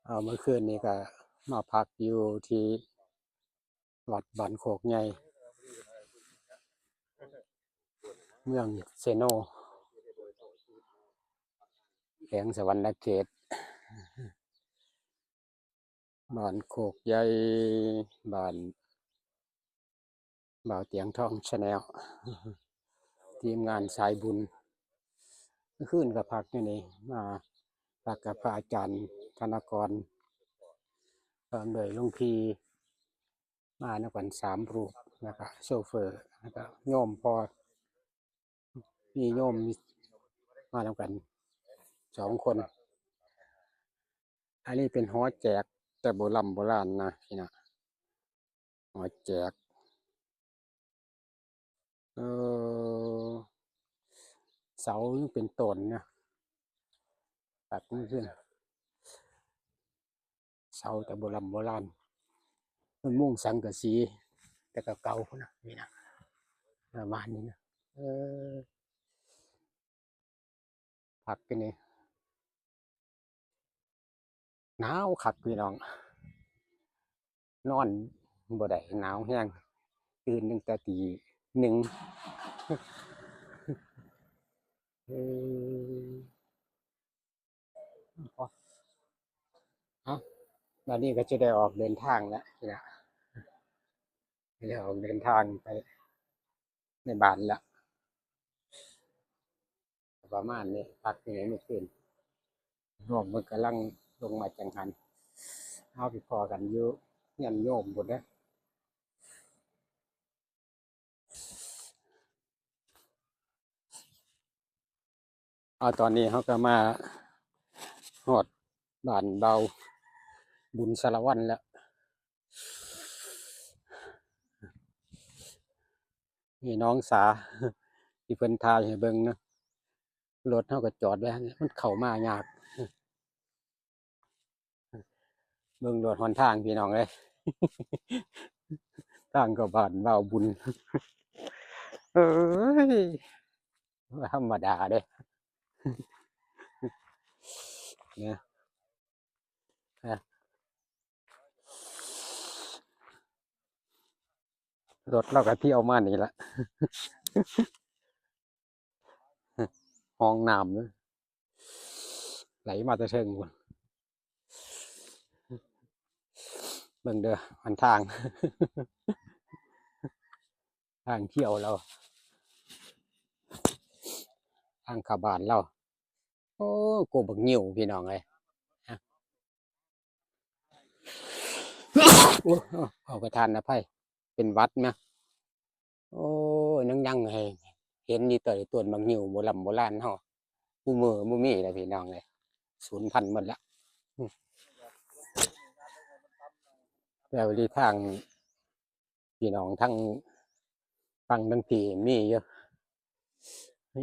ເອົາ ເມື່ອຄືນນີ້ກໍມາພັກຢູ່ທີ່ວັດບ້ານໂຄກໃຫຍ່ ເມືອງເຊໂນ ແຂວງສະຫວັນນະເຂດ. ບ້ານໂຄກໃຫຍ່ ບ້ານບ່າວຕຽງທອງ Channel ທີມງານສາຍບຸນ. ມື້ຄືນກໍພັກຢູ່ນີ້ ມາພັກກັບພະອາຈານທະນາກອນ ພ້ອມດ້ວຍຫຼວງພີ່ ມານຳກັນສາມຮູບ ແລ້ວກະໂຊເຟີ ແລ້ວກະໂຍມພໍ່ ມີໂຍມມານຳກັນສອງຄົນ. ອັນນີ້ເປັນຫໍແຈກແຕ່ໂບລຳໂບລານນະພີ່ນ້ອງ ຫໍແຈກ. ເອີ ເສົາຍັງເປັນຕົ້ນນະ ຕັດມັນຂຶ້ນ ເສົາແຕ່ໂບລຳໂບລານ ມັນມຸງສັງກະສີແຕ່ເກົ່າໆພຸ້ນນະ ນີ້ນະ ປະມານນີ້ນະ. ເອີ ພັກຢູ່ນີ້ ໜາວຄັກພີ່ນ້ອງ ນອນບໍ່ໄດ້ ໜາວແຮງ ຕື່ນຕັ້ງແຕ່ຕີໜຶ່ງ. ເອີ ເອົາ ບາດນີ້ກໍຈະໄດ້ອອກເດີນທາງແລ້ວ ຈະໄດ້ອອກເດີນທາງໄປໃນບ້ານແລ້ວ. ປະມານນີ້ ພັກຢູ່ໃນມື້ຄືນ ໂຍມເພິ່ນກຳລັງລົງມາຈັງຫັນ. ເຮົາໄປພໍ້ກັນຢູ່ເຮືອນໂຍມພຸ້ນເດີ. ເອົາ ຕອນນີ້ເຮົາກໍມາຮອດບ້ານບ່າວບຸນສາລະວັນແລ້ວ. ນີ້ນ້ອງສາ ທີ່ເພິ່ນຖ່າຍໃຫ້ເບິ່ງເນາະ ລົດເຮົາກໍຈອດໄວ້ ມັນເຂົ້າມາຍາກ. ເບິ່ງໂລດຫົນທາງພີ່ນ້ອງເອີຍ ທາງເຂົ້າບ້ານບ່າວບຸນ ເອີຍ ບໍ່ທຳມະດາເດ້ ນະ. ອ່ະ ລົດເຮົາກໍທ່ຽວມານີ້ລະ ຮ່ອງນ້ຳເດີ ໄຫຼມາແຕ່ເທິງພຸ້ນ ເບິ່ງເດີ ອັນທາງ ທາງທ່ຽວລາວ ທາງເຂົ້າບ້ານລາວ. ໂອ້ ກົກບັກງິ້ວພີ່ນ້ອງເອີຍ ໂອ້ ຂໍປະທານອະໄພ ເປັນຫວັດນະ. ໂອ້ຍ ຍັງ ຍັງໃຫ້ເຫັນຢູ່ ຕົ້ນ ຕົ້ນບັກງິ້ວໂບລຳໂບລານເຮົາ ຄູ່ມື້ບໍ່ມີແລ້ວພີ່ນ້ອງເອີຍ ສູນພັນໝົດລະ. ແຕ່ວ່າທາງພີ່ນ້ອງທາງຝັ່ງທາງພີ້ມີຢູ່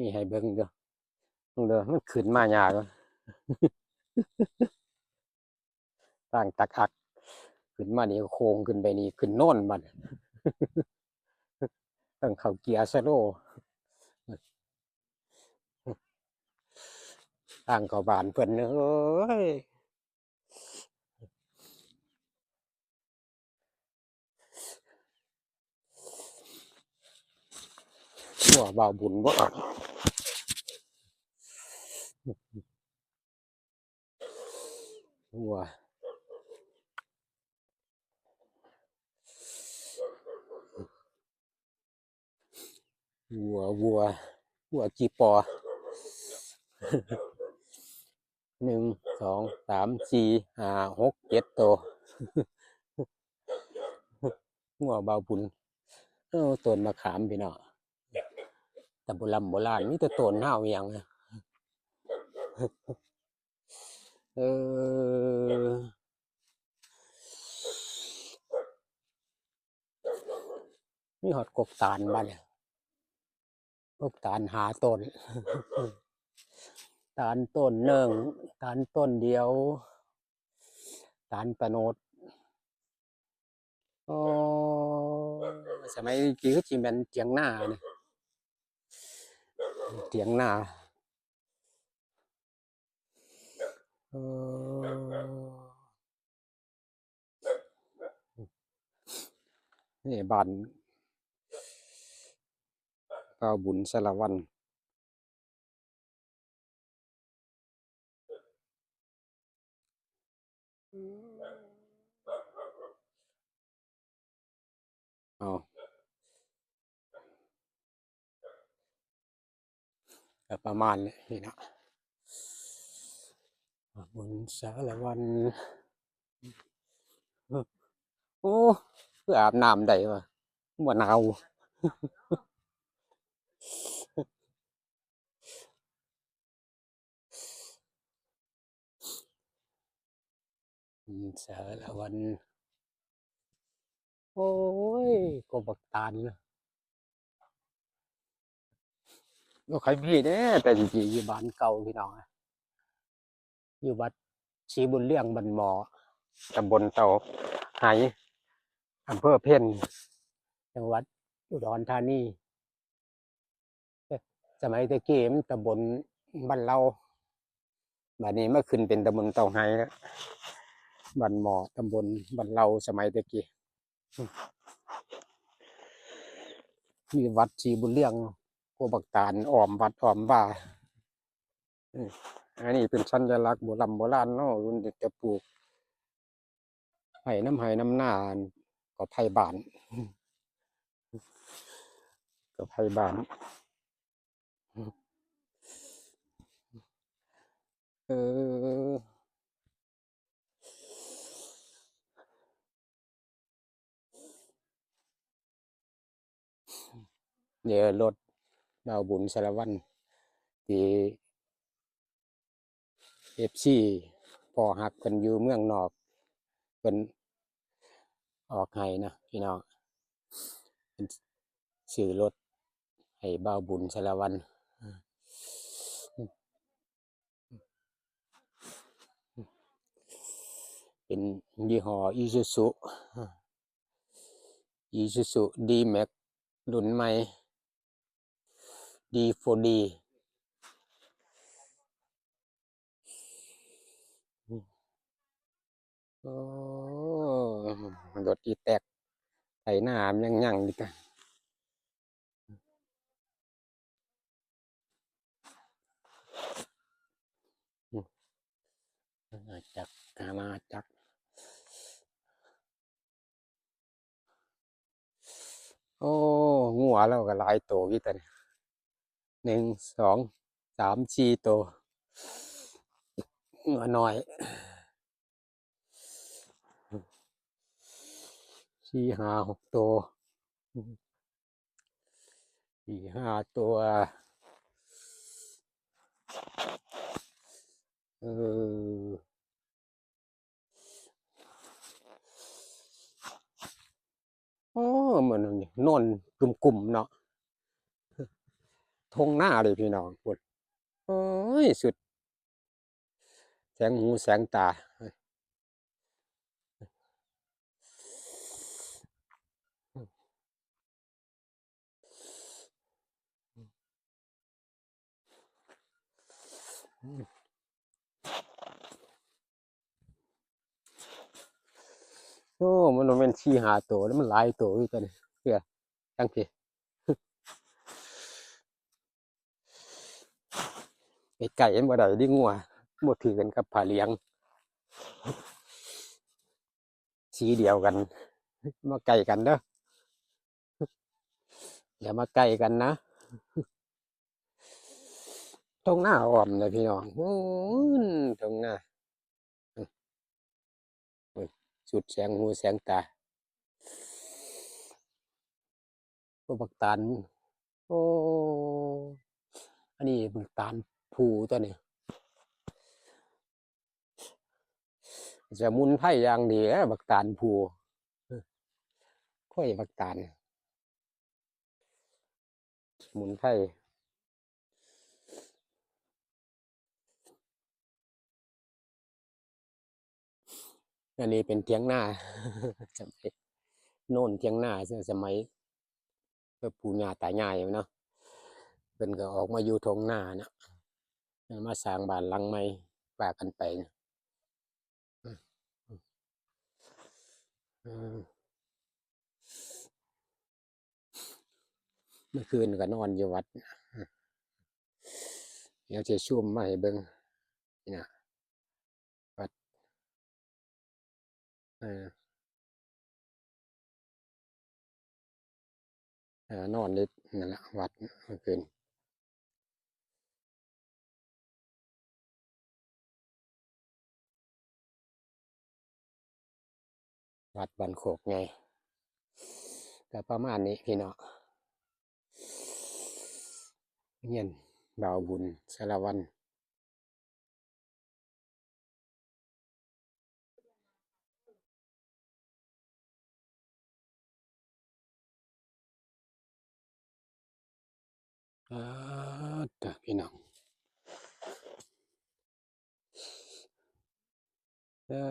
ມີໃຫ້ເບິ່ງຢູ່ ເບິ່ງເດີ ມັນຂຶ້ນມາຍາກ ທາງຕັກອັກ ຂຶ້ນມານີ້ໂຄ້ງຂຶ້ນໄປນີ້ ຂຶ້ນໂນນບັດ ຕ້ອງເຂົ້າເກຍສະໂລ ທາງເຂົ້າບ້ານເພິ່ນເອີຍ. ຫົວບ່າວບຸນບໍ່ ຫົວ ຫົວ ຫົວ ຫົວຈີ່ປໍ ໜຶ່ງ ສອງ ສາມ ສີ່ ຫ້າ ຫົກ ເຈັດໂຕ ຫົວບ່າວບຸນ. ເອີ ຕົ້ນມະຂາມພີ່ນ້ອງ ແຕ່ໂບລຳໂບລານ ມີແຕ່ຕົ້ນເຮົາອີ່ຫຍັງ ເອີ ມີຮອດກົກຕານບາດນີ້ ກົກຕານຫ້າຕົ້ນ ຕານຕົ້ນໜຶ່ງ ຕານຕົ້ນດຽວ ຕານຕະໂນດ. ໂອ້ ສະໄໝກີ້ຄືຊິແມ່ນຖຽງນານີ້ ຖຽງນາ. ເອີ ນີ້ບ້ານບ່າວບຸນສາລະວັນ. ເອົາ ກໍປະມານນີ້ເນາະ ບຸນສາລະວັນ. ໂອ້ ຄືອາບນ້ຳໄດ້ວະ ບໍ່ໜາວ. ສາລະວັນ ໂອ້ຍ ກໍບັກຕານນະ ບໍ່ຄ່ອຍມີເດ້ ແຕ່ກີ້ຢູ່ບ້ານເກົ່າ ພີ່ນ້ອງ. ຢູ່ວັດສີບຸນເລື່ອງ ບ້ານໝໍ້ ຕຳບົນເຕົາໄຮ ອຳເພີເພັນ ຈັງຫວັດອຸດອນທານີ. ສະໄໝແຕ່ກີ້ມັນຕຳບົນບ້ານເລົາ ບາດນີ້ມາຂຶ້ນເປັນຕຳບົນເຕົາໄຮແລ້ວ ບ້ານໝໍ້ ຕຳບົນບ້ານເລົາ ສະໄໝແຕ່ກີ້. ມີວັດສີບຸນເລື່ອງ ໂກບັກຕານ ອ້ອມວັດອ້ອມວາ. ອັນນີ້ເປັນສັນຍະລັກໂບລຳໂບລານເນາະ ລຸ້ນແຕ່ປູກໄຮ່ນຳໄຮ່ນຳນາ ກໍໄພບ້ານ ກໍໄພບ້ານ. ເອີ ດຽວລົດບ່າວບຸນສາລະວັນ ທີ່ ເອັຟຊີພໍ່ຮັກເພິ່ນຢູ່ເມືອງນອກ ເພິ່ນອອກໃຫ້ນະພີ່ນ້ອງ ເພິ່ນຊື້ລົດໃຫ້ບ່າວບຸນສາລະວັນ ເປັນຍີ່ຫໍ້ອີຊູຊູ ອີຊູຊູດີແມັກ ລຸ້ນໃໝ່ ດີໂຟດີ. ໂອ້ ລົດອີແຕັກ ໄຖນາຍັງຍັງຢູ່ກະ ອານາຈັກ ອານາຈັກ. ໂອ້ ງົວລາວກໍຫຼາຍໂຕຢູ່ຕອນນີ້ ໜຶ່ງ ສອງ ສາມ ສີ່ໂຕ ງົວນ້ອຍ ສີ່ ຫ້າ ຫົກໂຕ ສີ່ ຫ້າໂຕ ເອີ. ໂອ້ ມື້ນີ້ໂນນກຸ້ມໆເນາະ ທົ່ງນາເລີຍພີ່ນ້ອງ ພຸ້ນ ໂອ້ຍ ສຸດແສງຫູແສງຕາ. ໂອ້ ມັນບໍ່ແມ່ນສີ່ຫ້າໂຕ ມັນຫຼາຍໂຕຢູ່ຕົວນີ້ ເຊື່ອ ຈັ່ງຊີ້ ໃກ້ໆ ມັນບໍ່ໄດ້ເດ້ ງົວ ບໍ່ຖືກັນກັບຜ້າຫຼຽງ ສີດຽວກັນ ມາໃກ້ກັນເດີ ຢ່າມາໃກ້ກັນນະ. ທົ່ງນາອ້ອມເດີພີ່ນ້ອງ ໂອ້ຍ ທົ່ງນາ ສຸດແສງຫູແສງຕາ. ໂອ້ ບັກຕານ ໂອ້ ອັນນີ້ບັກຕານພູຕົວນີ້ ສະໝຸນໄພຢ່າງດີແຫຼະ ບັກຕານພູ ໂອ້ຍ ບັກຕານ ສະໝຸນໄພ. ອັນນີ້ເປັນຖຽງນາ ສະໄໝໂນນ ຖຽງນາສະໄໝ ເອີ ປູ່ຍ່າຕາຍາຍເນາະ ເພິ່ນກໍອອກມາຢູ່ທົ່ງນາເນາະ ມາສ້າງບ້ານຫຼັງໃໝ່ວ່າກັນໄປ. ອືມ ອືມ ອືມ. ມື້ຄືນກໍນອນຢູ່ວັດ. ດຽວຊິຊູມມາໃຫ້ເບິ່ງ ນີ້ນະ ວັດ ເອີ ເອີ ນອນຢູ່ນັ້ນລະ ວັດມື້ຄືນ. ວັດບ້ານໂຄກໃຫຍ່ ກໍປະມານນີ້ພີ່ນ້ອງ. ເຮືອນບ່າວບຸນ ສາລະວັນ. ອາ ຕະ ພີ່ນ້ອງ ເອີ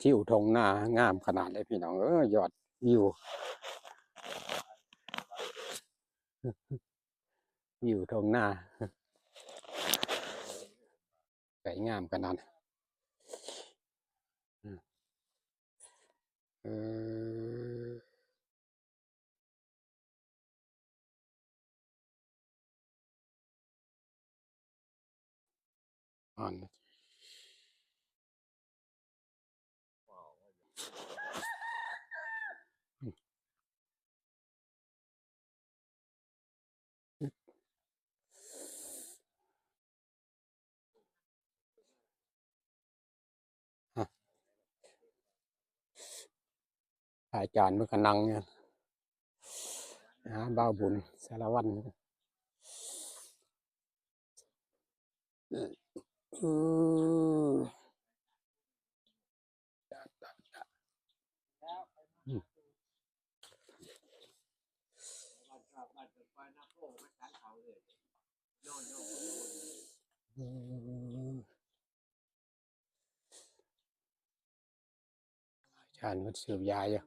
ທິວທົ່ງນາງາມຂະໜາດເລີຍພີ່ນ້ອງເອີຍ ຍອດວິວ ວິວທົ່ງນາ ໄປງາມຂະໜາດ ອືມ ເອີ. ອັນ ອາຈານເພິ່ນກໍນັ່ງຢູ່ ຫາບ່າວບຸນ ສາລະວັນ ເອີ. ອາຈານເພິ່ນສູບຢາຢູ່.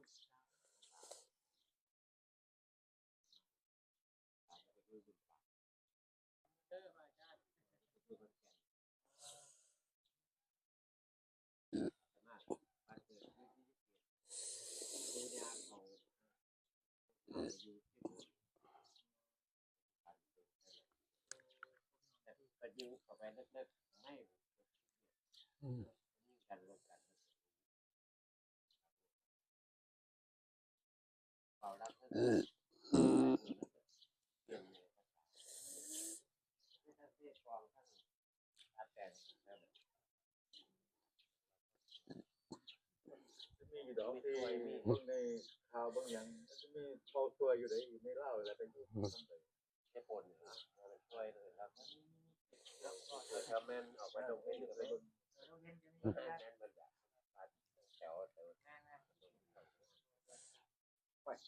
ມີຢູ່ດອກ ທີ່ເບິ່ງໃນຂ່າວເບິ່ງຫຍັງ ມັນຈະມີເວົ້າຊ່ວຍຢູ່ໃດ໋ ຢູ່ໃນລາວແຫຼະ ໄປຢູ່ທາງໃດ. ແຕ່ຄົນນີ້ນະ ເອີ ຊ່ວຍເລີຍນະ ເອີ ຖ້າແມ່ນອອກໄປດອກເຫັນກໍໄປເບິ່ງ ແມ່ນ ແມ່ນ ແມ່ນ ແຖວ ແຖ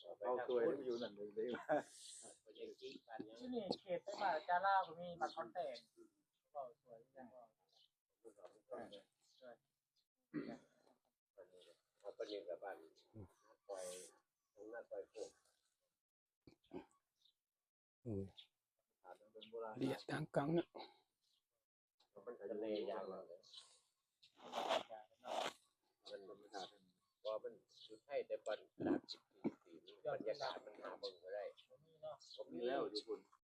ວ ເວົ້າຊ່ວຍຢູ່ນັ້ນເດ້ ຢູ່ນີ້ເຂດໄປມາຈາລາວກໍມີ ມາຄອນແຕນ ເວົ້າຊ່ວຍກັນ ເອີ ເຂົາກໍເອີ້ນວ່າບ້ານນາກອຍ ນາກອຍໂຄກ ໂອ້ຍ ລຽບທາງກາງນະ ມັນກໍເລີຍຍາວ ມັນ ເພາະມັນຢູ່ໄທແຕ່ກ່ອນ ສາມສິບສີ່ປີ ບັນຍາກາດມັນຫາເບິ່ງບໍ່ໄດ້ ບໍ່ມີແລ້ວຢູ່ພຸ້ນ.